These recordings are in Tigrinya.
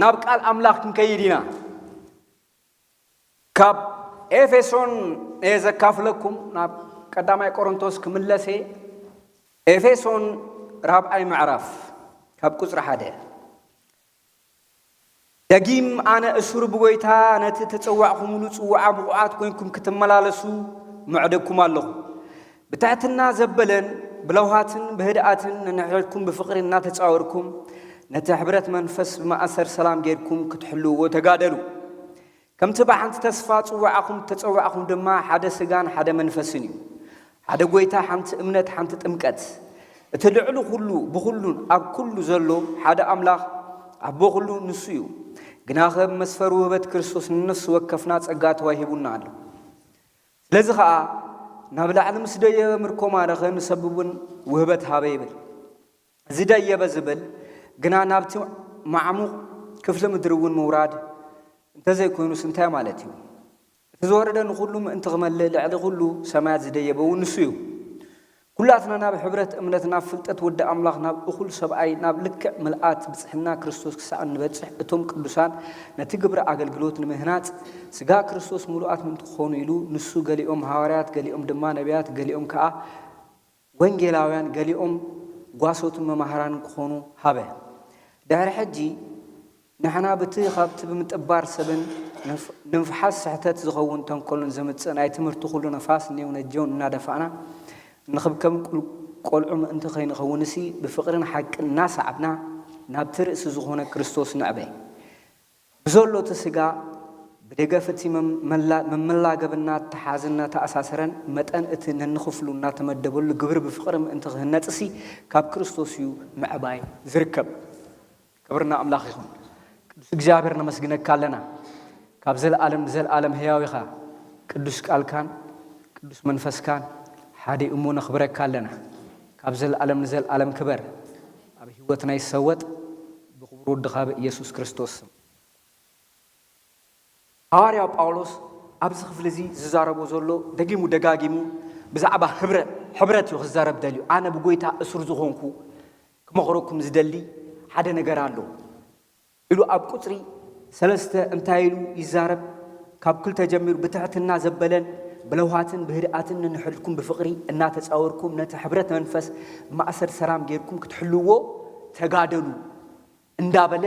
ናብ ቃል ኣምላኽ ክንከይድ ኢና። ካብ ኤፌሶን እየ ዘካፍለኩም፣ ናብ ቀዳማይ ቆሮንቶስ ክምለስ እየ። ኤፌሶን ራብዓይ ምዕራፍ ካብ ቁጽሪ ሓደ። ደጊም ኣነ እሱር ብጎይታ ነቲ ተጸዋዕኹምሉ ጽውዓ ብቑዓት ኮይንኩም ክትመላለሱ ምዕደኩም ኣለኹ። ብትሕትና ዘበለን ብለውሃትን ብህድኣትን ነንሕድሕድኩም ብፍቕሪ እናተጻወርኩም ነቲ ሕብረት መንፈስ ብማእሰር ሰላም ጌርኩም ክትሕልውዎ ተጋደሉ። ከምቲ ብሓንቲ ተስፋ ጽዋዕኹም ተጸዋዕኹም ድማ ሓደ ስጋን ሓደ መንፈስን እዩ። ሓደ ጎይታ፣ ሓንቲ እምነት፣ ሓንቲ ጥምቀት፣ እቲ ልዕሊ ኩሉ ብኹሉን ኣብ ኩሉ ዘሎ ሓደ ኣምላኽ ኣቦ ኩሉ ንሱ እዩ። ግናኸ ብመስፈር ውህበት ክርስቶስ ንነፍሲ ወከፍና ጸጋ ተዋሂቡና ኣሎ። ስለዚ ኸኣ ናብ ላዕሊ ምስ ደየበ ምርኮ ማረኸ፣ ንሰብ እውን ውህበት ሃበ ይብል። ዝደየበ ዝብል ግና ናብቲ ማዕሙቕ ክፍሊ ምድሪ እውን ምውራድ እንተዘይኮይኑስ እንታይ ማለት እዩ? እቲ ዝወረደ ንኹሉ ምእንቲ ክመልእ ልዕሊ ኩሉ ሰማያት ዝደየበ እውን ንሱ እዩ። ኩላትና ናብ ሕብረት እምነት፣ ናብ ፍልጠት ወዲ ኣምላኽ፣ ናብ እኹል ሰብኣይ፣ ናብ ልክዕ ምልኣት ብጽሕና ክርስቶስ ክሳዕ እንበጽሕ፣ እቶም ቅዱሳን ነቲ ግብሪ ኣገልግሎት ንምህናጽ ስጋ ክርስቶስ ምሉኣት ምእንቲ ክኾኑ ኢሉ፣ ንሱ ገሊኦም ሃዋርያት፣ ገሊኦም ድማ ነቢያት፣ ገሊኦም ከኣ ወንጌላውያን፣ ገሊኦም ጓሶትን መማህራንን ክኾኑ ሃበ። ድሕሪ ሕጂ ንሕና ብቲ ካብቲ ብምጥባር ሰብን ንፍ-፣ ንምፍሓስ ስሕተት ዝኸውን ተንኮልን ዘምጽእ ናይ ትምህርቲ ኩሉ ነፋስ ኔው ነጀውን እናደፋእና፣ ንኽብከም ቁል-፣ ቆልዑ ምእንቲ ከይንኸውንሲ ብፍቕርን ሓቅን እናሰዓብና ናብቲ ርእሲ ዝኾነ ክርስቶስ ንዕበ። ብዘሎ እቲ ስጋ ብደገፍ እቲ መም-፣ መላ-፣ መመላገቢ እናተሓዘን እናተኣሳሰረን መጠን እቲ ነንኽፍሉ እናተመደበሉ ግብሪ ብፍቕሪ ምእንቲ ክህነጽሲ ካብ ክርስቶስ እዩ ምዕባይ ዝርከብ። ክብርና ኣምላኽ ይኹን። ቅዱስ እግዚኣብሔር ነመስግነካ ኣለና። ካብ ዘለኣለም ንዘለኣለም ህያው ኢኻ። ቅዱስ ቃልካን ቅዱስ መንፈስካን ሓደ እሞ ነኽብረካ ኣለና። ካብ ዘለኣለም ንዘለኣለም ክበር። ኣብ ህይወትና ይሰወጥ ብኽቡር ወድኻ ብኢየሱስ ክርስቶስ ስም። ሃዋርያው ጳውሎስ ኣብዚ ክፍሊ እዚ ዝዛረቦ ዘሎ ደጊሙ ደጋጊሙ ብዛዕባ ህብረ-፣ ሕብረት እዩ ክዛረብ ደልዩ። ኣነ ብጎይታ እሱር ዝኾንኩ ክመኽረኩም ዝደሊ ሓደ ነገር ኣሎ ኢሉ ኣብ ቁጽሪ ሰለስተ እንታይ ኢሉ ይዛረብ? ካብ ክልተ ጀሚሩ ብትሕትና ዘበለን ብለውሃትን ብህድኣትን ንንሕድኩም ብፍቕሪ እናተጻወርኩም ነቲ ሕብረት መንፈስ ማእሰር ሰላም ጌርኩም ክትሕልዎ ተጋደሉ እንዳበለ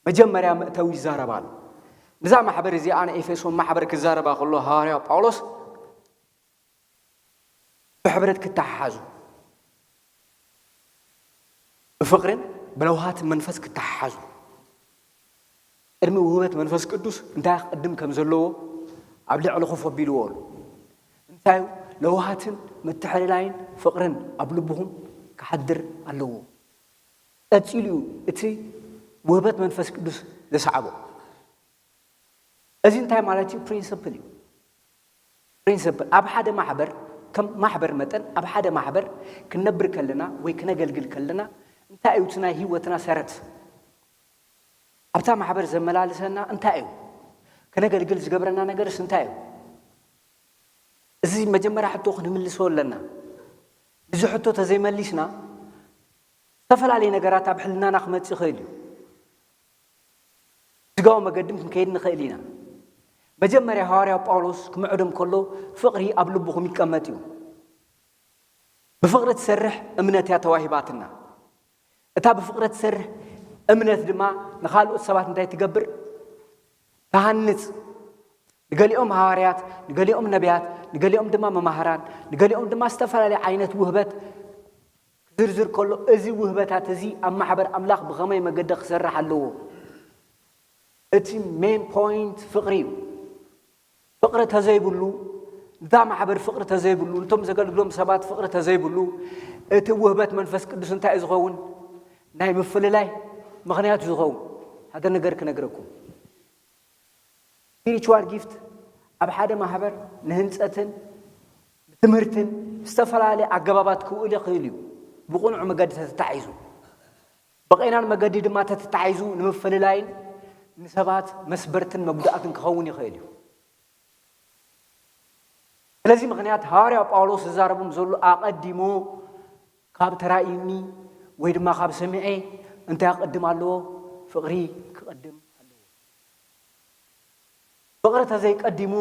መጀመርያ መእተዊ ይዛረብ ኣሎ። ነዛ ማሕበር እዚኣ ንኤፌሶን ማሕበር ክዛረባ ከሎ ሃዋርያው ጳውሎስ ብሕብረት ክተሓሓዙ፣ ብፍቕርን ብለውሃትን መንፈስ ክተሓሓዙ፣ ቅድሚ ውህበት መንፈስ ቅዱስ እንታይ ክቕድም ከም ዘለዎ ኣብ ልዕሊ ኮፍ ኣቢልዎ ኣሎ። እንታይ እዩ? ለውሃትን ምትሕልላይን ፍቕርን ኣብ ልብኹም ክሓድር ኣለዎ። ቀጺሉ እዩ እቲ ውህበት መንፈስ ቅዱስ ዘስዓቦ። እዚ እንታይ ማለት እዩ? ፕሪንስፕል እዩ። ፕሪንስፕል ኣብ ሓደ ማሕበር፣ ከም ማሕበር መጠን ኣብ ሓደ ማሕበር ክንነብር ከለና ወይ ክነገልግል ከለና እንታይ እዩ እቲ ናይ ህይወትና ሰረት? ኣብታ ማሕበር ዘመላልሰና እንታይ እዩ? ክነገልግል ዝገብረና ነገርስ እንታይ እዩ? እዚ መጀመርያ ሕቶ ክንምልሶ ኣለና። እዚ ሕቶ ተዘይመሊስና ዝተፈላለየ ነገራት ኣብ ሕልናና ክመጽእ ይኽእል እዩ። ስጋዊ መገድም ክንከይድ ንኽእል ኢና። መጀመርያ ሃዋርያው ጳውሎስ ክምዕዶም ከሎ ፍቕሪ ኣብ ልብኹም ይቀመጥ እዩ። ብፍቕሪ ትሰርሕ እምነት እያ ተዋሂባትና። እታ ብፍቕሪ ትሰርሕ እምነት ድማ ንኻልኦት ሰባት እንታይ ትገብር? ትሃንጽ። ንገሊኦም ሃዋርያት፣ ንገሊኦም ነቢያት፣ ንገሊኦም ድማ መማህራን፣ ንገሊኦም ድማ ዝተፈላለየ ዓይነት ውህበት ክዝርዝር ከሎ፣ እዚ ውህበታት እዚ ኣብ ማሕበር ኣምላኽ ብኸመይ መገዲ ክሰርሕ ኣለዎ? እቲ ሜን ፖይንት ፍቕሪ እዩ። ፍቕሪ ተዘይብሉ፣ እዛ ማሕበር ፍቕሪ ተዘይብሉ፣ ነቶም ዘገልግሎም ሰባት ፍቕሪ ተዘይብሉ፣ እቲ ውህበት መንፈስ ቅዱስ እንታይ እዩ ዝኸውን? ናይ ምፍልላይ ምኽንያት እዩ ዝኸውን። ሓደ ነገር ክነግረኩም። ስፒሪቹዋል ጊፍት ኣብ ሓደ ማሕበር ንህንጸትን ንትምህርትን ዝተፈላለየ ኣገባባት ክውዕል ይኽእል እዩ። ብቕኑዕ መገዲ ተተታሒዙ፣ ብቐይናን መገዲ ድማ ተተታሒዙ ንምፍልላይን ንሰባት መስበርትን መጉዳእትን ክኸውን ይኽእል እዩ። ስለዚ ምኽንያት ሃዋርያው ጳውሎስ ዝዛረቦም ዘሎ ኣቐዲሙ ካብ ተራእዩኒ ወይ ድማ ካብ ሰሚዐ እንታይ ክቕድም ኣለዎ? ፍቕሪ ክቐድም ኣለዎ። ፍቕሪ ተዘይቀዲሙ፣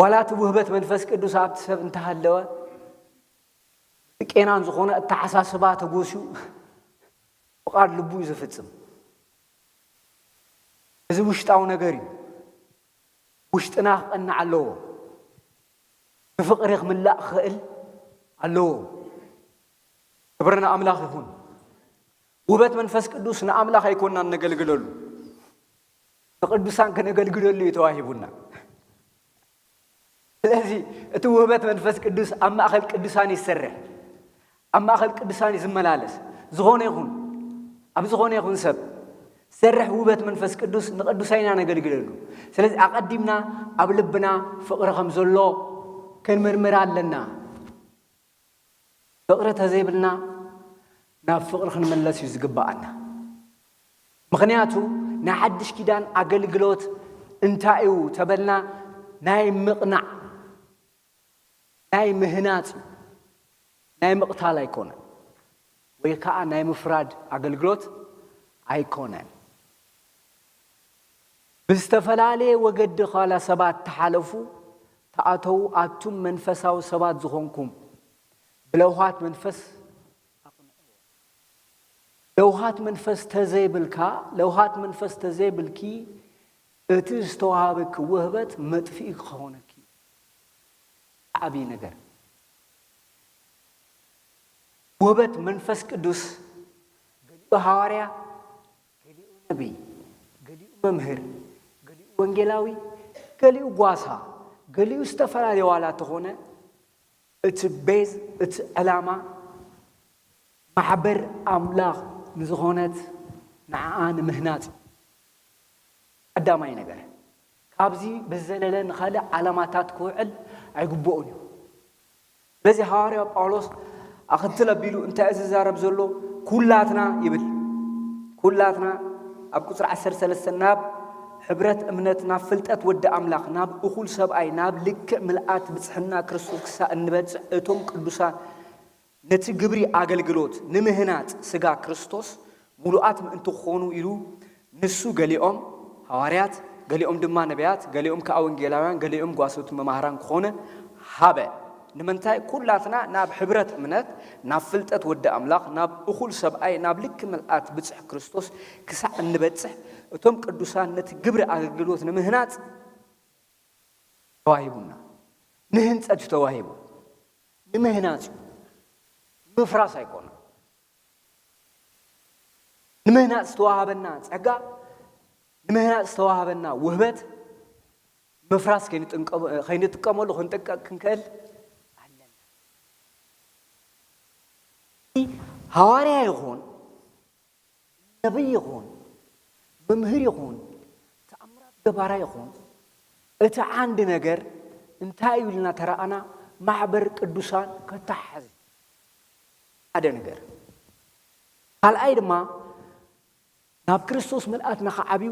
ዋላ እቲ ውህበት መንፈስ ቅዱስ ኣብቲ ሰብ እንተሃለወ፣ እቲ ቄናን ዝኾነ ኣተሓሳስባ ተጎስዩ ፍቓድ ልቡ እዩ ዝፍጽም። እዚ ውሽጣዊ ነገር እዩ። ውሽጥና ክቐንዕ ኣለዎ። ብፍቕሪ ክምላእ ክኽእል ኣለዎ። ክብሪ ንኣምላኽ ይኹን። ውህበት መንፈስ ቅዱስ ንኣምላኽ ኣይኮናን ነገልግለሉ፣ ንቅዱሳን ከነገልግለሉ እዩ ተዋሂቡና። ስለዚ እቲ ውህበት መንፈስ ቅዱስ ኣብ ማእኸል ቅዱሳን ይሰርሕ፣ ኣብ ማእኸል ቅዱሳን እዩ ዝመላለስ። ዝኾነ ይኹን ኣብ ዝኾነ ይኹን ሰብ ሰርሕ ውህበት መንፈስ ቅዱስ ንቅዱሳን ኢና ነገልግለሉ። ስለዚ ኣቐዲምና ኣብ ልብና ፍቕሪ ከም ዘሎ ክንምርምር ኣለና። ፍቕሪ ተዘይብልና ናብ ፍቕሪ ክንመለስ እዩ ዝግብኣና። ምኽንያቱ ናይ ሓድሽ ኪዳን ኣገልግሎት እንታይ እዩ ተበልና፣ ናይ ምቕናዕ፣ ናይ ምህናፅ እዩ። ናይ ምቕታል ኣይኮነን፣ ወይ ከዓ ናይ ምፍራድ ኣገልግሎት ኣይኮነን። ብዝተፈላለየ ወገዲ ኻላ ሰባት ተሓለፉ፣ ተኣተዉ፣ ኣቱም መንፈሳዊ ሰባት ዝኾንኩም ብለውሃት መንፈስ ኣቕንዕዎ። ለውሃት መንፈስ ተዘይብልካ፣ ለውሃት መንፈስ ተዘይብልኪ፣ እቲ ዝተዋሃበኪ ውህበት መጥፍኢ ክኸውነኪ። ዓብዪ ነገር። ውህበት መንፈስ ቅዱስ፣ ገሊኡ ሃዋርያ፣ ገሊኡ ነቢይ፣ ገሊኡ መምህር፣ ገሊኡ ወንጌላዊ፣ ገሊኡ ጓሳ፣ ገሊኡ ዝተፈላለየ ዋላ ተኾነ፣ እቲ ቤዝ፣ እቲ ዕላማ ማሕበር ኣምላኽ ንዝኾነት ንዓኣ ንምህናጽ እዩ። ቀዳማይ ነገር፣ ካብዚ ብዝዘለለ ንኻልእ ዓላማታት ክውዕል ኣይግብኦን እዩ። ስለዚ ሃዋርያ ጳውሎስ ኣኽትል ኣቢሉ እንታይ እዩ ዝዛረብ ዘሎ? ኩላትና ይብል። ኩላትና ኣብ ቁጽሪ ዓሰርተ ሰለስተ ናብ ሕብረት እምነት፣ ናብ ፍልጠት ወዲ ኣምላኽ፣ ናብ እኹል ሰብኣይ፣ ናብ ልክዕ ምልኣት ብጽሕና ክርስቶስ ክሳእ እንበጽሕ፣ እቶም ቅዱሳን ነቲ ግብሪ ኣገልግሎት ንምህናጽ ስጋ ክርስቶስ ምሉኣት ምእንቲ ክኾኑ ኢሉ፣ ንሱ ገሊኦም ሃዋርያት፣ ገሊኦም ድማ ነቢያት፣ ገሊኦም ከኣ ወንጌላውያን፣ ገሊኦም ጓሶት መማህራን ክኾነ ሃበ። ንምንታይ? ኩላትና ናብ ሕብረት እምነት፣ ናብ ፍልጠት ወዲ ኣምላኽ፣ ናብ እኹል ሰብኣይ፣ ናብ ልክ ምልኣት ብጽሕ ክርስቶስ ክሳዕ እንበጽሕ፣ እቶም ቅዱሳን ነቲ ግብሪ ኣገልግሎት ንምህናጽ ተዋሂቡና። ንህንጸት እዩ ተዋሂቡ። ንምህናጽ እዩ። ንምፍራስ ኣይኮነን። ንምህናጽ ዝተዋሃበና ጸጋ፣ ንምህናጽ ዝተዋሃበና ውህበት፣ ምፍራስ ከይንጥንቀ-፣ ከይንጥቀመሉ ክንጥንቀቕ ክንክእል ኣለና። ሃዋርያ ይኹን፣ ነቢይ ይኹን፣ መምህር ይኹን፣ ተኣምራት ገባራ ይኹን፣ እቲ ዓንዲ ነገር እንታይ እዩ ኢልና ተረኣና፣ ማሕበር ቅዱሳን ከተሓሕዝ ሓደ ነገር። ካልኣይ ድማ ናብ ክርስቶስ ምልኣት ንኽዓብዩ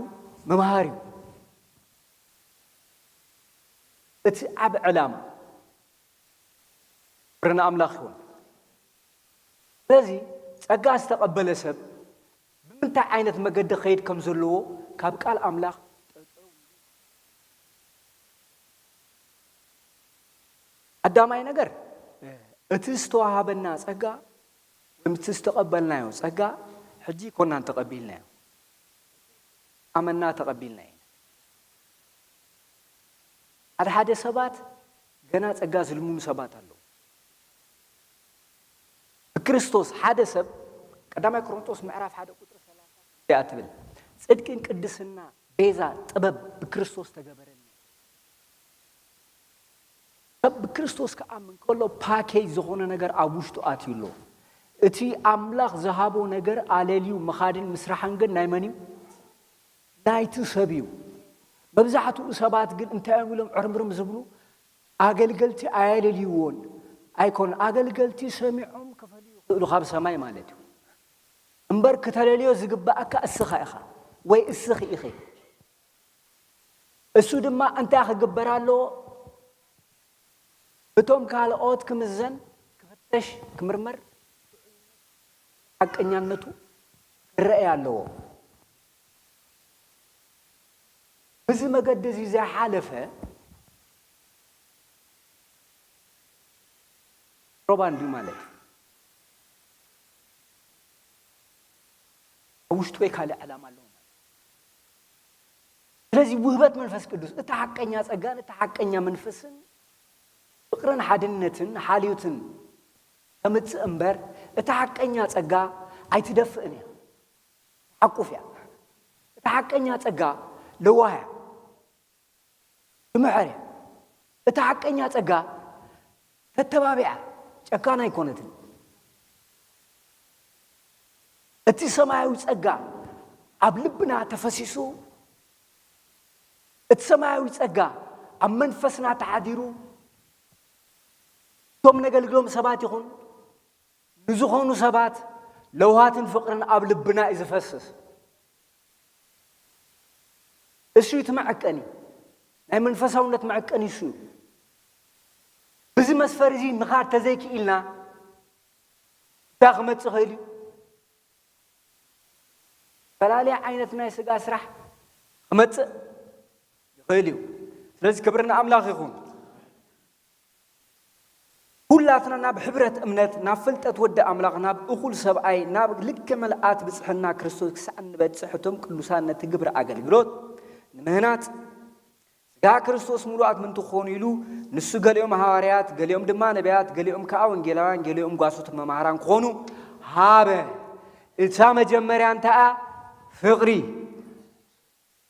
ምምሃር እዩ። እቲ ዓቢ ዕላማ ክብሪ ንኣምላኽ ይኹን። ስለዚ ጸጋ ዝተቐበለ ሰብ ብምንታይ ዓይነት መገዲ ክኸይድ ከም ዘለዎ ካብ ቃል ኣምላኽ ቀዳማይ ነገር እቲ ዝተዋሃበና ጸጋ ወይ እቲ ዝተቐበልናዮ ጸጋ ሕጂ ኣይኮናን ተቐቢልናዮ፣ ኣመና ተቐቢልና ኢና። ሓደ ሓደ ሰባት ገና ጸጋ ዝልምኑ ሰባት ኣለዉ። ብክርስቶስ ሓደ ሰብ፣ ቀዳማይ ቆሮንቶስ ምዕራፍ ሓደ ቁጽሪ ሰላሳ ከምዚኣ ትብል፣ ጽድቅን ቅድስና ቤዛ ጥበብ ብክርስቶስ ተገበረኒ። ሰብ ብክርስቶስ ክኣምን ከሎ ፓኬጅ ዝኾነ ነገር ኣብ ውሽጡ ኣትዩ ኣሎ። እቲ ኣምላኽ ዝሃቦ ነገር ኣለልዩ ምኻድን ምስራሕን ግን ናይ መን እዩ? ናይቲ ሰብ እዩ። መብዛሕትኡ ሰባት ግን እንታይ እዮም ኢሎም ዕርምርም ዝብሉ? ኣገልገልቲ ኣየለልይዎን ኣይኮኑን። ኣገልገልቲ ሰሚዖም ክፈልዩ ይኽእሉ ካብ ሰማይ ማለት እዩ። እምበር ክተለልዮ ዝግባኣካ እስኻ ኢኻ ወይ እስኺ ኢኺ። እሱ ድማ እንታይ ክግበር ኣለዎ? እቶም ካልኦት ክምዘን፣ ክፍተሽ፣ ክምርመር፣ ሓቀኛነቱ ክረኣይ ኣለዎ። ብዚ መገዲ እዚ ዘይሓለፈ ሮባን ድዩ ማለት እዩ። ኣብ ውሽጡ ወይ ካልእ ዕላማ ኣለዎ ማለት እዩ። ስለዚ ውህበት መንፈስ ቅዱስ እቲ ሓቀኛ ጸጋን እቲ ሓቀኛ መንፈስን ፍቕርን ሓድነትን ሓልዮትን ተምጽእ እምበር እታ ሓቀኛ ጸጋ ኣይትደፍእን እያ። ትሓቁፍ እያ። እታ ሓቀኛ ጸጋ ለዋህ እያ። ትምሕር እያ። እታ ሓቀኛ ጸጋ ተተባቢዓ ጨካን ኣይኮነትን። እቲ ሰማያዊ ጸጋ ኣብ ልብና ተፈሲሱ፣ እቲ ሰማያዊ ጸጋ ኣብ መንፈስና ተሓዲሩ፣ እቶም ነገልግሎም ሰባት ይኹን ንዝኾኑ ሰባት ለውሃትን ፍቕርን ኣብ ልብና እዩ ዝፈስስ። እሱ እዩ እቲ መዐቀኒ፣ ናይ መንፈሳውነት መዐቀኒ እሱ እዩ። ብዚ መስፈር እዚ ምኻድ ተዘይክኢልና እንታይ ክመጽእ ይኽእል እዩ? ዝተፈላለየ ዓይነት ናይ ስጋ ስራሕ ክመጽእ ይኽእል እዩ። ስለዚ ክብሪ ንኣምላኽ ይኹን። ኩላትና ናብ ሕብረት እምነት፣ ናብ ፍልጠት ወዲ ኣምላኽ፣ ናብ እኹል ሰብኣይ፣ ናብ ልክዕ ምልኣት ብጽሕና ክርስቶስ ክሳዕ እንበጽሕ፣ እቶም ቅዱሳን ነቲ ግብሪ ኣገልግሎት ንምህናጽ፣ ስጋ ክርስቶስ ምሉኣት ምእንቲ ክኾኑ ኢሉ፣ ንሱ ገሊኦም ሃዋርያት፣ ገሊኦም ድማ ነቢያት፣ ገሊኦም ከኣ ወንጌላውያን፣ ገሊኦም ጓሶት መማህራን ክኾኑ ሃበ። እታ መጀመርያ እንተኣ ፍቕሪ።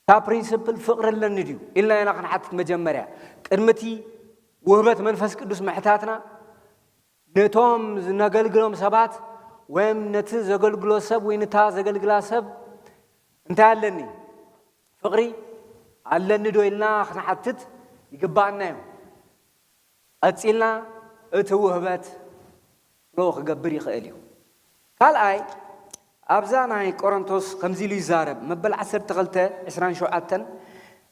እታ ፕሪንስፕል ፍቕሪ ኣለኒ ድዩ ኢልና ኢና ክንሓትት። መጀመርያ ቅድሚ እቲ ውህበት መንፈስ ቅዱስ ምሕታትና ነቶም ዝነገልግሎም ሰባት ወይም ነቲ ዘገልግሎ ሰብ ወይ ነታ ዘገልግላ ሰብ እንታይ ኣለኒ? ፍቕሪ ኣለኒ ዶ ኢልና ክንሓትት ይግባኣና እዩ። ቀጺልና እቲ ውህበት ፍሎ ክገብር ይኽእል እዩ። ካልኣይ ኣብዛ ናይ ቆሮንቶስ ከምዚ ኢሉ ይዛረብ፣ መበል ዓሰርተ ክልተ ዕስራን ሸውዓተን፣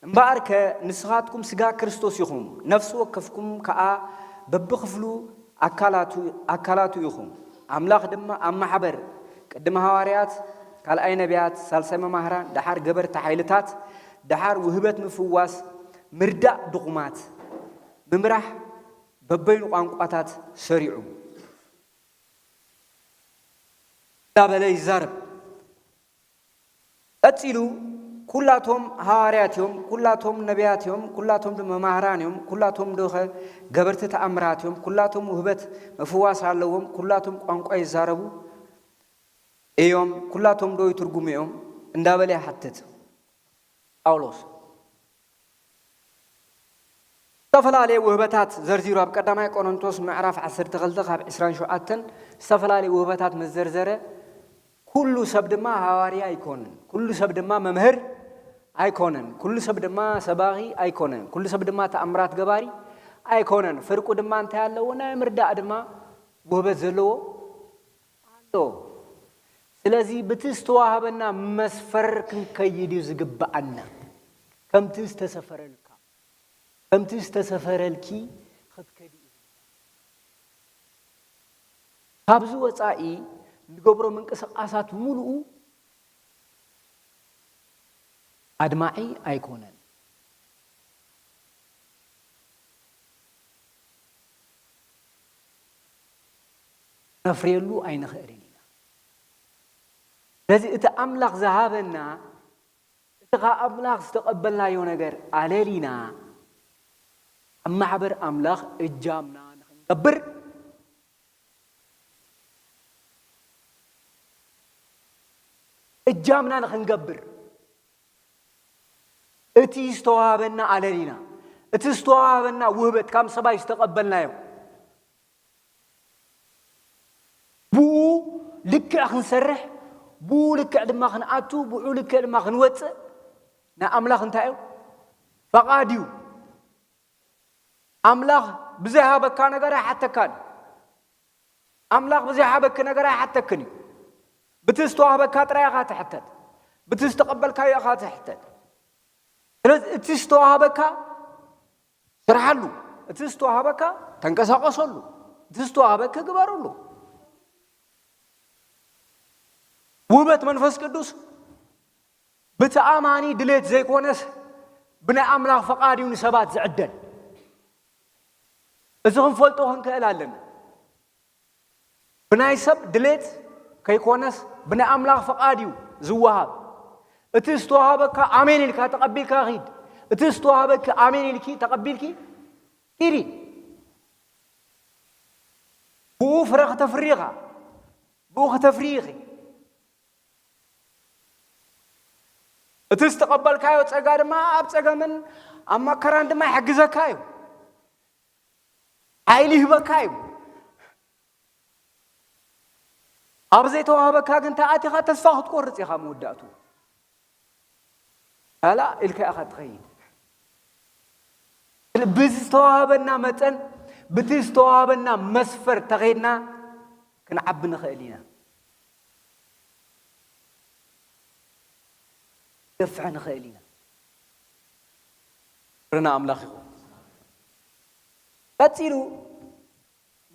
እምበኣርከ ንስኻትኩም ስጋ ክርስቶስ ኢኹም፣ ነፍሲ ወከፍኩም ከኣ በብኽፍሉ ኣካላቱ ኣካላቱ ኢኹም፣ ኣምላኽ ድማ ኣብ ማሕበር ቅድሚ ሃዋርያት፣ ካልኣይ ነቢያት፣ ሳልሳይ መማህራን፣ ደሓር ገበርቲ ሓይልታት፣ ደሓር ውህበት ምፍዋስ፣ ምርዳእ ድኹማት፣ ምምራሕ በበይኑ ቋንቋታት ሰሪዑ እንዳበለ ይዛረብ። ቀጺሉ ኩላቶም ሃዋርያት እዮም፣ ኩላቶም ነቢያት እዮም፣ ኩላቶም ዶ መማህራን እዮም፣ ኩላቶም ዶኸ ገበርቲ ተኣምራት እዮም፣ ኩላቶም ውህበት ምፍዋስ ኣለዎም፣ ኩላቶም ቋንቋ ይዛረቡ እዮም፣ ኩላቶም ዶ ይትርጉሙ እዮም እንዳበለ ይሓትት ጳውሎስ። ዝተፈላለየ ውህበታት ዘርዚሩ ኣብ ቀዳማይ ቆሮንቶስ ምዕራፍ ዓሰርተ ክልተ ካብ ዕስራን ሸውዓተን ዝተፈላለየ ውህበታት ምስ ዘርዘረ፣ ኩሉ ሰብ ድማ ሃዋርያ ኣይኮነን፣ ኩሉ ሰብ ድማ መምህር ኣይኮነን፣ ኩሉ ሰብ ድማ ሰባኺ ኣይኮነን፣ ኩሉ ሰብ ድማ ተኣምራት ገባሪ ኣይኮነን። ፍርቁ ድማ እንታይ ኣለዎ? ናይ ምርዳእ ድማ ውህበት ዘለዎ ኣሎ። ስለዚ ብቲ ዝተዋህበና መስፈር ክንከይድ እዩ ዝግብኣና። ከምቲ ዝተሰፈረልካ፣ ከምቲ ዝተሰፈረልኪ ክትከዲ እዩ ዝግብኣና። ካብዚ ወጻኢ እንገብሮ ምንቅስቓሳት ሙሉኡ ኣድማዒ ኣይኮነን። ነፍርየሉ ኣይንኽእልን ኢና። ስለዚ እቲ ኣምላኽ ዝሃበና፣ እቲ ካብ ኣምላኽ ዝተቐበልናዮ ነገር ኣለሊና ኣብ ማሕበር ኣምላኽ እጃምና ንኽንገብር፣ እጃምና ንኽንገብር፣ እቲ ዝተዋህበና ኣለሊና፣ እቲ ዝተዋህበና ውህበት ካብ ሰማይ ዝተቐበልናዮ፣ ብኡ ልክዕ ክንሰርሕ፣ ብኡ ልክዕ ድማ ክንኣቱ፣ ብኡ ልክዕ ድማ ክንወጽእ ናይ ኣምላኽ እንታይ እዩ? ፈቓድ እዩ። ኣምላኽ ብዘይሃበካ ነገር ኣይሓተካን። ኣምላኽ ብዘይሃበኪ ነገር ኣይሓተክን እዩ። ብቲ ዝተዋህበካ ጥራይ ኢኻ ትሕተት። ብቲ ዝተቐበልካዮ ኢኻ ትሕተት። ስለዚ እቲ ዝተዋህበካ ስርሓሉ፣ እቲ ዝተዋህበካ ተንቀሳቐሰሉ፣ እቲ ዝተዋህበኪ ግበርሉ። ውህበት መንፈስ ቅዱስ ብቲ ኣማኒ ድሌት ዘይኮነስ ብናይ ኣምላኽ ፈቓድ እዩ ንሰባት ዝዕደል። እዚ ክንፈልጦ ክንክእል ኣለና። ብናይ ሰብ ድሌት ከይኮነስ ብናይ ኣምላኽ ፈቓድ እዩ ዝወሃብ። እቲ ዝተዋሃበካ ኣሜን ኢልካ ተቐቢልካ ኺድ። እቲ ዝተዋሃበኪ ኣሜን ኢልኪ ተቐቢልኪ ኪዲ። ብኡ ፍረ ክተፍሪ ኢኻ። ብኡ ክተፍሪ ኢኺ። እቲ ዝተቐበልካዮ ጸጋ ድማ ኣብ ጸገምን ኣብ መከራን ድማ ይሕግዘካ እዩ። ሓይሊ ይህበካ እዩ። ኣብ ዘይተዋህበካ ግን ተኣቲኻ ተስፋ ክትቆርጽ ኢኻ መወዳእቱ። ኣላ ኢልካ ኢኻ ትኸይድ። ብዝተዋህበና መጠን፣ ብቲ ዝተዋህበና መስፈር ተኸይድና ክንዓቢ ንኽእል ኢና። ገፍሕ ንኽእል ኢና። ክብሪ ንኣምላኽ ይኹን። ቀጺሉ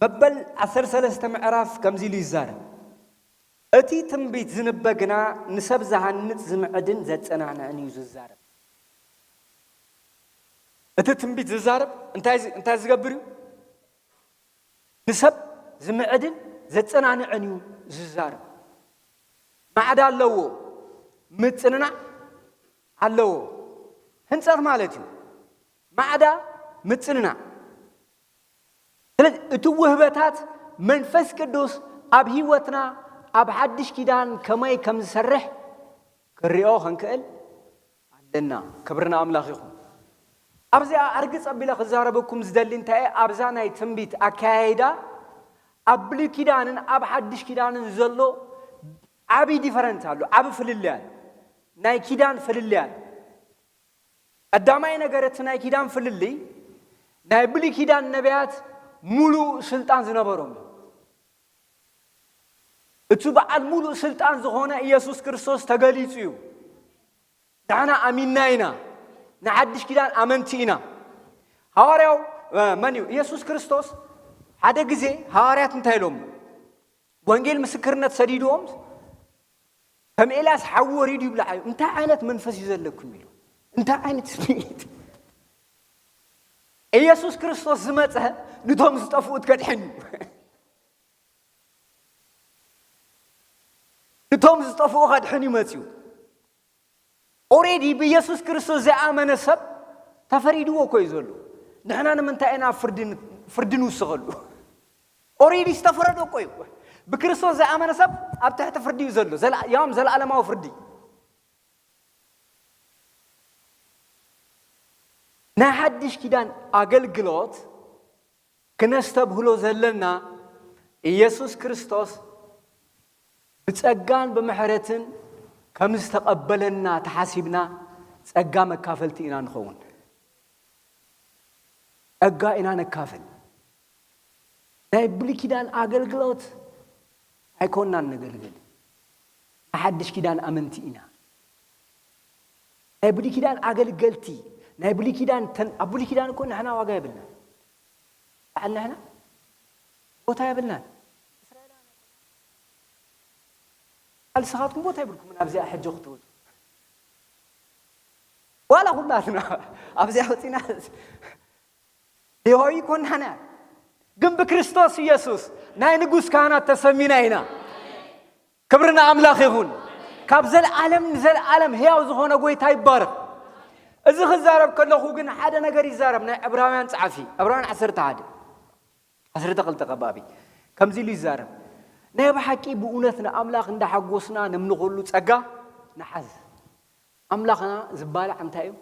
መበል ዓሰርተ ሰለስተ ምዕራፍ ከምዚ ኢሉ ይዛረብ። እቲ ትንቢት ዝንበ ግና ንሰብ ዝሃንጽ ዝምዕድን ዘጸናንዕን እዩ ዝዛረብ። እቲ ትንቢት ዝዛረብ እንታይ ዝ-፣ እንታይ ዝገብር እዩ? ንሰብ ዝምዕድን ዘጸናንዕን እዩ ዝዛረብ። ማዕዳ ኣለዎ፣ ምጽንናዕ ኣለዎ። ህንጸት ማለት እዩ። ማዕዳ ምጽንናዕ። ስለዚ እቲ ውህበታት መንፈስ ቅዱስ ኣብ ህይወትና ኣብ ሓድሽ ኪዳን ከመይ ከም ዝሰርሕ ክሪኦ ክንክእል ኣለና። ክብሪ ንኣምላኽ ይኹን። ኣብዚኣ ኣርግጽ ኣቢለ ክዛረበኩም ዝደሊ እንታይ እየ፣ ኣብዛ ናይ ትንቢት ኣከያይዳ ኣብ ብሉይ ኪዳንን ኣብ ሓድሽ ኪዳንን ዘሎ ዓቢ ዲፈረንስ ኣሎ፣ ዓቢ ፍልልይ ኣሎ። ናይ ኪዳን ፍልልይ ኣሎ። ቀዳማይ ነገር እቲ ናይ ኪዳን ፍልልይ ናይ ብሉይ ኪዳን ነቢያት ሙሉእ ስልጣን ዝነበሮም እዩ። እቲ በዓል ሙሉእ ስልጣን ዝኾነ ኢየሱስ ክርስቶስ ተገሊጹ እዩ። ንሕና ኣሚንና ኢና። ንሓድሽ ኪዳን ኣመንቲ ኢና። ሃዋርያው፣ እ፣ መን እዩ? ኢየሱስ ክርስቶስ ሓደ ግዜ ሃዋርያት እንታይ ኢሎም? ወንጌል ምስክርነት ሰዲድዎም ከም ኤልያስ ሓዊ ወሪዱ ይብልዓዩ። እንታይ ዓይነት መንፈስ እዩ ዘለኩም ኢሉ። እንታይ ዓይነት ስምዒት? ኢየሱስ ክርስቶስ ዝመጸ ንቶም ዝጠፍኡ ከድሕን እዩ። ንቶም ዝጠፍኡ ከድሕን እዩ መጺኡ። ኦሬዲ ብኢየሱስ ክርስቶስ ዘይኣመነ ሰብ ተፈሪድዎ እኮ እዩ ዘሎ። ንሕና ንምንታይ ኢና ኣብ ፍርዲ ን-፣ ፍርዲ ንውስኸሉ? ኦሬዲ ዝተፈረዶ እኮ እዩ። ብክርስቶስ ዘይኣመነ ሰብ ኣብ ትሕቲ ፍርዲ እዩ ዘሎ። ዘላ-፣ ያውም ዘለኣለማዊ ፍርዲ። ናይ ሓድሽ ኪዳን ኣገልግሎት ክነስተብህሎ ዘለና ኢየሱስ ክርስቶስ ብጸጋን ብምሕረትን ከም ዝተቐበለና ተሓሲብና ጸጋ መካፈልቲ ኢና ንኸውን። ጸጋ ኢና ነካፍል። ናይ ብሉይ ኪዳን ኣገልግሎት ኣይኮንናን ነገልግል። ናይ ሓድሽ ኪዳን ኣመንቲ ኢና። ናይ ብሉይ ኪዳን ኣገልገልቲ፣ ናይ ብሉይ ኪዳን ተን-፣ ኣብ ብሉይ ኪዳን እኮ ንሕና ዋጋ የብልናን። በዓል ንሕና ቦታ የብልናን። እስራኤላውያን ኣይኮናን። በዓል ንስኻትኩም ቦታ የብልኩምን ኣብዚኣ ሕጂ ክትወጹ። ዋላ ኩላትና ኣብዚኣ ወጺና ሌዋዊ ኣይኮናን። ግን ብክርስቶስ ኢየሱስ ናይ ንጉስ ካህናት ተሰሚና ኢና። ክብሪ ንኣምላኽ ይኹን። ካብ ዘለኣለም ንዘለኣለም ሕያው ዝኾነ ጐይታ ይባረኽ። እዚ ክዛረብ ከለኹ ግን ሓደ ነገር ይዛረብ፣ ናይ ዕብራውያን ጸሓፊ፣ ዕብራውያን ዓሰርተ ሓደ፣ ዓሰርተ ክልተ ከባቢ፣ ከምዚ ኢሉ ይዛረብ፣ "ናይ ብሓቂ ብእውነት ንኣምላኽ እንዳሓጎስና ነምልኸሉ ጸጋ ንሓዝ።" ኣምላኽና ዝባላዕ እንታይ እዩ?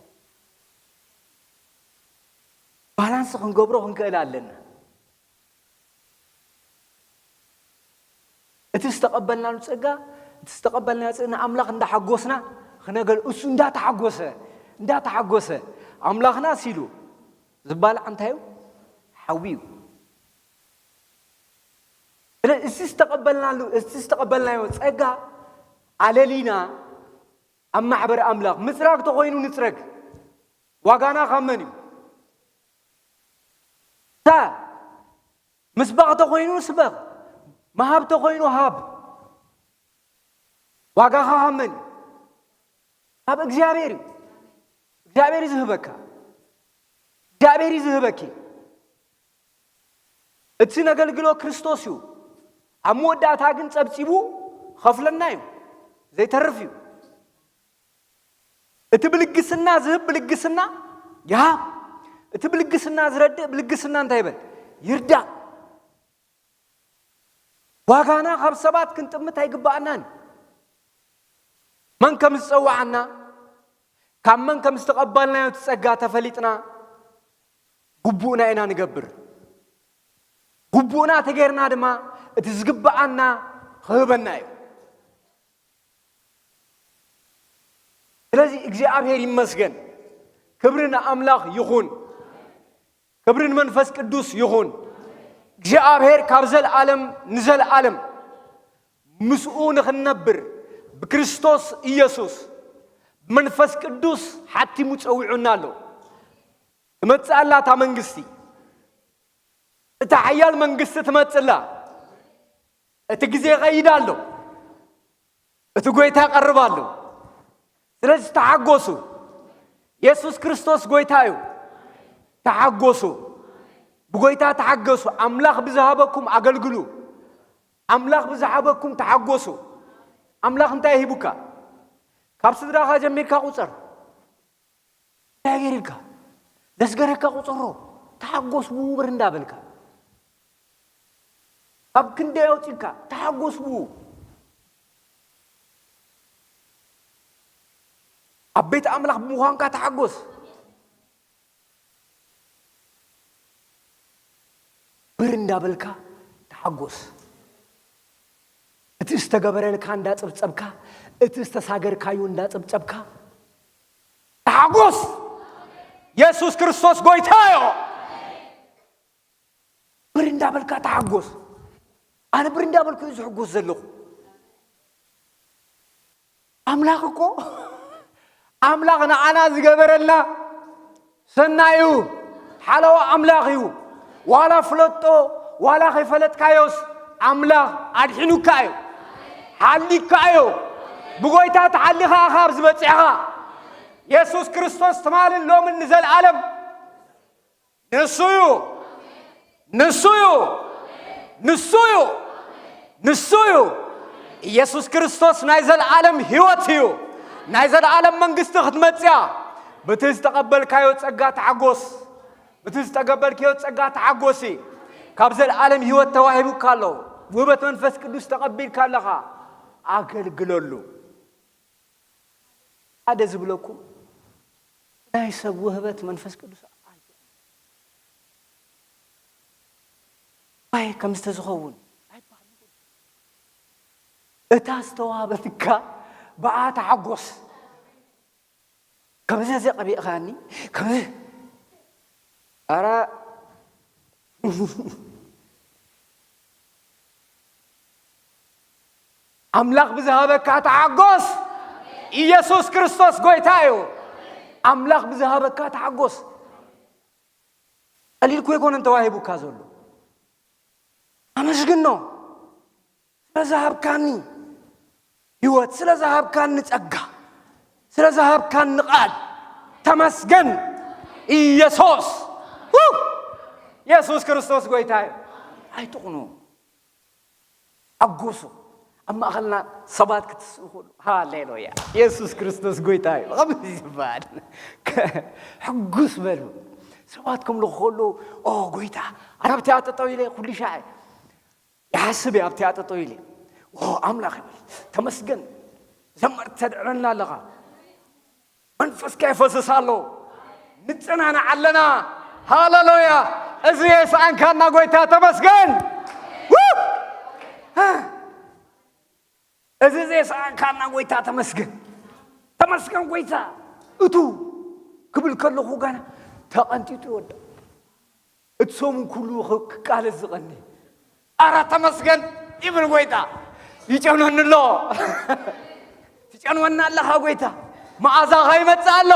ባላንስ ክንገብሮ ክንክእል ኣለና። እቲ ዝተቐበልናሉ ጸጋ፣ እቲ ዝተቐበልናዮ ጸጋ ንኣምላኽ እንዳሓጎስና ክነገል-፣ እሱ እንዳተሓጎሰ፣ እንዳተሓጎሰ፣ ኣምላኽና ሲሉ ዝባላዕ እንታይ እዩ? ሓዊ እዩ። ስለዚ እቲ ዝተቐበልናሉ፣ እቲ ዝተቐበልናዮ ጸጋ ኣለሊና ኣብ ማሕበር ኣምላኽ ምጽራግ ተኾይኑ ንጽረግ። ዋጋና ካብ መን እዩ? እታ ምስባኽ ተኾይኑ ስበኽ፣ ምሃብ ተኾይኑ ሃብ። ዋጋኻ ካብ መን እዩ? ካብ እግዚኣብሔር እዩ። እግዚኣብሔር እዩ ዝህበካ። እግዚኣብሔር እዩ ዝህበኪ። እቲ ነገልግሎ ክርስቶስ እዩ። ኣብ መወዳእታ ግን ጸብጺቡ ኸፍለና እዩ። ዘይተርፍ እዩ። እቲ ብልግስና ዝህብ ብልግስና ይሃብ። እቲ ብልግስና ዝረድእ ብልግስና እንታይ ይበል? ይርዳእ። ዋጋና ካብ ሰባት ክንጥምት ኣይግባኣናን። መን ከም ዝጸዋዓና፣ ካብ መን ከም ዝተቐበልናዮ እቲ ጸጋ ተፈሊጥና፣ ግቡእና ኢና ንገብር። ግቡእና ተጌርና ድማ፣ እቲ ዝግብኣና ክህበና እዩ። ስለዚ እግዚኣብሔር ይመስገን። ክብሪ ንኣምላኽ ይኹን። ክብሪ ንመንፈስ ቅዱስ ይኹን። እግዚኣብሔር ካብ ዘለዓለም ንዘለዓለም ምስኡ ንኽንነብር ብክርስቶስ ኢየሱስ ብመንፈስ ቅዱስ ሓቲሙ ጸዊዑና ኣሎ። ትመጽእ ኣላ እታ መንግስቲ። እታ ሓያል መንግስቲ ትመጽእ ኣላ። እቲ ግዜ ይኸይድ ኣሎ። እቲ ጐይታ ይቐርብ ኣሎ። ስለዚ ተሓጎሱ። የሱስ ክርስቶስ ጐይታ እዩ። ተሓጎሱ። ብጐይታ ተሓገሱ። ኣምላኽ ብዝሃበኩም ኣገልግሉ። ኣምላኽ ብዝሃበኩም ተሓጎሱ። ኣምላኽ እንታይ ሂቡካ? ካብ ስድራኻ ጀሚርካ ቁጸር። እንታይ ገይርካ? ዘስገረካ ቁጸሮ። ተሓጎስ ብውብር እንዳበልካ። ኣብ ክንደይ ኣውጺእካ? ተሓጎስ ብኡ። ኣብ ቤት ኣምላኽ ብምዃንካ ተሓጎስ። ብር እንዳበልካ ተሓጎስ። እቲ ዝተገበረልካ እንዳጸብጸብካ፣ እቲ ዝተሳገርካዮ እንዳጸብጸብካ ተሓጎስ። የሱስ ክርስቶስ ጐይታ እዩ። ብር እንዳበልካ ተሓጎስ። ኣነ ብር እንዳበልኩ እዩ ዝሕጎስ ዘለኹ። ኣምላኽ እኮ፣ ኣምላኽ ንዓና ዝገበረልና ሰናይ እዩ። ሓለዋ ኣምላኽ እዩ። ዋላ ፍለጦ፣ ዋላ ከይፈለጥካዮስ ኣምላኽ ኣድሒኑካ እዩ። ሓሊካ እዩ። ብጎይታ ተሓሊኻ ኢኻ ኣብዚ በጺሕኻ። የሱስ ክርስቶስ ትማልን ሎምን ንዘለኣለም ንሱ እዩ። ንሱ እዩ። ንሱ እዩ። ንሱ እዩ። ኢየሱስ ክርስቶስ ናይ ዘለዓለም ህይወት እዩ። ናይ ዘለዓለም መንግስቲ ክትመጽእ እያ። በቲ ዝተቐበልካዮ ጸጋ ተሓጎስ። በቲ ዝተቐበልካዮ ጸጋ ተሓጎሲ። ካብ ዘለዓለም ህይወት ተዋሂቡካ ኣሎ። ውህበት መንፈስ ቅዱስ ተቐቢልካ ኣለኻ። ኣገልግለሉ። ሓደ ዝብለኩም ናይ ሰብ ውህበት መንፈስ ቅዱስ ኣይኮነን። ዋይ ከም ዝተዝኸውን ኣይበሃል። እታ ዝተዋህበትካ ብኣ ተሓጎስ። ከምዚ እዚ ቀቢእኻኒ፣ ከምዚ። ኧረ ኣምላኽ ብዝሃበካ ተሓጎስ። ኢየሱስ ክርስቶስ ጎይታ እዩ። ኣምላኽ ብዝሃበካ ተሓጎስ። ቀሊል እኮ ኣይኮነን ተዋሂቡካ ዘሎ። ኣመስግኖ። ስለ ዝሃብካኒ ህይወት፣ ስለ ዝሃብካኒ ጸጋ፣ ስለ ዝሃብካኒ ቃል ተመስገን ኢየሱስ። ው! የሱስ ክርስቶስ ጎይታ እዩ። ኣይትቕኑ። ኣጎሱ። ኣብ ማእኸልና ሰባት ክትስኡ ከለዉ፣ ሃሌሉያ፣ የሱስ ክርስቶስ ጎይታ እዩ። ከምዚ ዝበሃል። ሕጉስ በሉ። ሰባት ከምልኹ ከለዉ፣ ኦ ጎይታ፣ ኣነ ኣብቲ እያ ጠጠው ኢለ ኩሉ ሻዕ ይሓስብ እየ ኣብቲ እያ ጠጠው ኢለ። ኦ ኣምላኽ ይበል። ተመስገን። ዘመርቲ ተድዕረልና ኣለኻ። መንፈስካ ይፈስስ ኣሎ። ንጸናናዕ ኣለና። ሃሌሉያ። እዚ የስኣንካና ጎይታ ተመስገን። ው! እዚ ዘየስኣንካና ጎይታ ተመስገን። ተመስገን ጎይታ። እቱ ክብል ከለኹ ጋና ተቐንጢጡ ይወድቕ። እቲ ሰሙን ኩሉ ኽ-፣ ክቃለስ ዝቐኒ። ኣረ ተመስገን ይብል ጎይታ። ይጨኖኒ ኣሎ። ትጨንወና ኣለኻ ጎይታ። መዓዛኻ ይመጽእ ኣሎ።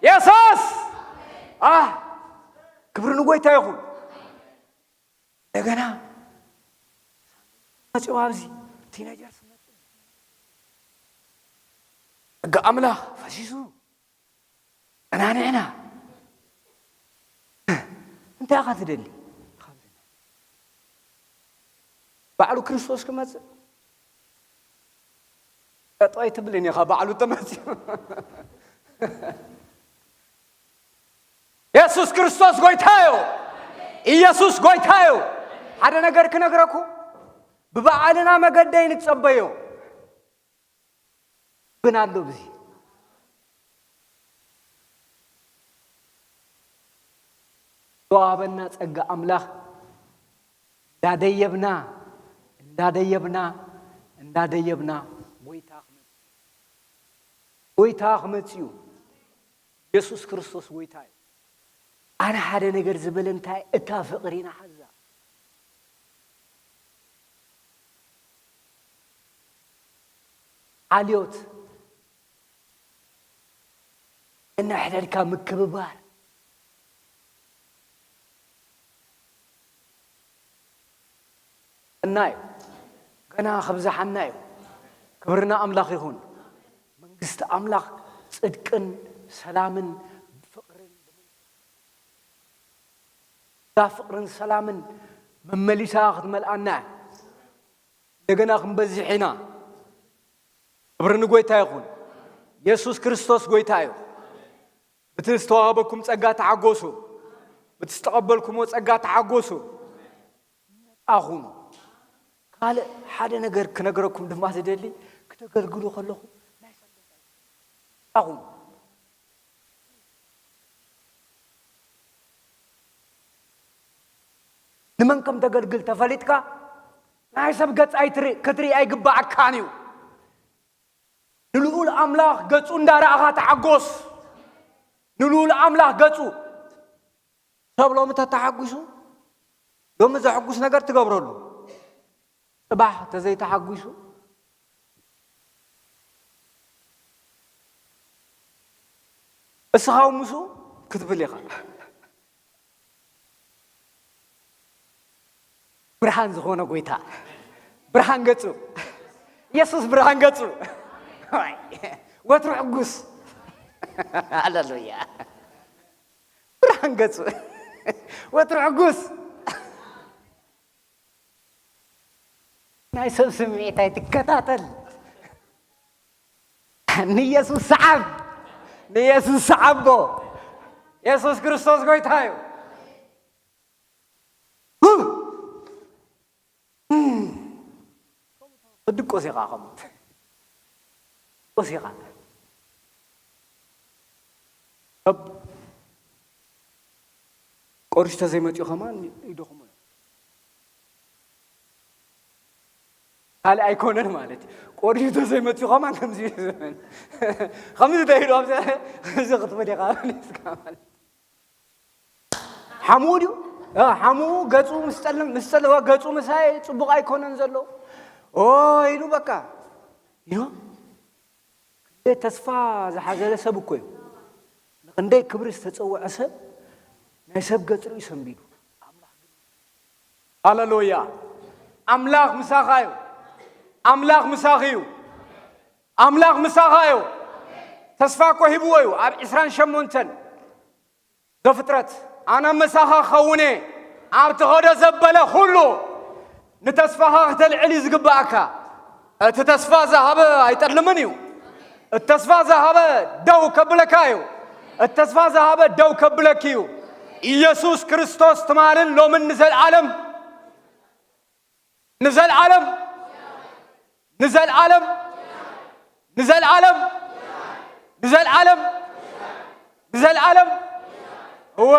የሱስ! ኣህ! ክብሪ ንጎይታ ይኹን። እንደገና መጺኡ ኣብዚ ቲኔጀርስ መጺኡ። ጸጋ ኣምላኽ ፈሲሱ፣ ኣናንዕና። እንታይ ኢኻ ትደሊ? ባዕሉ ክርስቶስ ክመጽእ? ጠጠው ኣይትብልን ኢኻ፣ ባዕሉ ተመጺኡ። የሱስ ክርስቶስ ጎይታ እዩ። ኢየሱስ ጎይታ እዩ። ሓደ ነገር ክነግረኩ፣ ብባዕልና መገዲ ኣይንጸበዮ። ግን ኣሎ ብዚ ዝተዋህበና ጸጋ ኣምላኽ እንዳደየብና፣ እንዳደየብና፣ እንዳደየብና ጎይታ ክመጽእ፣ ጎይታ ክመጽእ እዩ። የሱስ ክርስቶስ ጎይታ እዩ። ኣነ ሓደ ነገር ዝብል እንታይ፣ እታ ፍቕሪ ንሓዛ። ሓልዮት፣ እንሕደድካ ምክብባር። እና እዩ። ገና ከብዝሓና እዩ። ክብርና ኣምላኽ ይኹን። መንግስቲ ኣምላኽ ጽድቅን ሰላምን ፍቕርን፣ እዛ ፍቕርን ሰላምን መመሊሳ ክትመልኣና እያ። እንደገና ክንበዝሕ ኢና። ክብሪ ንጎይታ ይኹን። የሱስ ክርስቶስ ጎይታ እዩ። ብቲ ዝተዋህበኩም ጸጋ ተሓጎሱ። ብቲ ዝተቐበልኩምዎ ጸጋ ተሓጎሱ። ኣኹኑ። ካልእ ሓደ ነገር ክነግረኩም ድማ ዝደሊ፣ ክተገልግሉ ከለኹም ናይ ሰብ ኣኹኑ። ንመን ከም ተገልግል ተፈሊጥካ፣ ናይ ሰብ ገጽ ኣይትርኢ፣ ክትርኢ ኣይግባኣካን እዩ። ንልኡል ኣምላኽ ገጹ እንዳረኣኻ ተሓጎስ። ንልኡል ኣምላኽ ገጹ። ሰብ ሎሚ ተተሓጒሱ፣ ሎሚ ዘሕጉስ ነገር ትገብረሉ። ጽባሕ ተዘይተሓጒሱ፣ እስኻ እውን ምስኡ ክትብል ኢኻ። ብርሃን ዝኾነ ጎይታ፣ ብርሃን ገጹ፣ የሱስ ብርሃን ገጹ። ወትሩ ሕጉስ። ሃሌሉያ። ብርሃን ገጹ፣ ወትሩ ሕጉስ። ናይ ሰብ ስምዒት ኣይትከታተል። ንየሱስ ሰዓብ፣ ንየሱስ ሰዓቦ። የሱስ ክርስቶስ ጎይታ እዩ። ትድቆስ ኢኻ፣ ከምኡ ትድቆስ ኢኻ። ሰብ ቆሪሹ ተዘይመፂኡ ከማን ይደኽሞ እዩ። ካልእ ኣይኮነን ማለት እዩ። ቆሪሹ ተዘይመፂኡ ከማን ከምዚ እዩ ዝብል። ከምዚ ተይሉ ኣብዚ፣ እዚ ክትብል ኢኻ ማለት እዩ። ሓሙኡ ድዩ? እ፣ ሓሙኡ ገጹ ምስ ጸልም፣ ምስ ጸለወ ገጹ ምሳይ ጽቡቕ ኣይኮነን ዘሎ። ኦ ኢሉ በቃ። ዩ ክንደይ ተስፋ ዝሓዘለ ሰብ እኮ እዩ። ንክንደይ ክብሪ ዝተጸውዐ ሰብ ናይ ሰብ ገጽ ርእዩ ሰንቢዱ። ሃሌሉያ። ኣምላኽ ምሳኻ እዩ። ኣምላኽ ምሳኺ እዩ። ኣምላኽ ምሳኻ እዩ። ተስፋ እኮ ሂብዎ እዩ ኣብ ዕስራን ሸሞንተን ዘፍጥረት። ኣነ ምሳኻ ክኸውን እየ፣ ኣብ ትኸዶ ዘበለ ኩሉ ንተስፋኻ ክተልዕል እዩ ዝግብኣካ። እቲ ተስፋ ዝሃበ ኣይጠልምን እዩ። እቲ ተስፋ ዝሃበ ደው ከብለካ እዩ። እቲ ተስፋ ዝሃበ ደው ከብለኪ እዩ። ኢየሱስ ክርስቶስ ትማልን ሎምን ንዘለዓለም፣ ንዘለዓለም፣ ንዘለዓለም፣ ንዘለዓለም፣ ንዘለዓለም፣ ንዘለዓለም። እወ።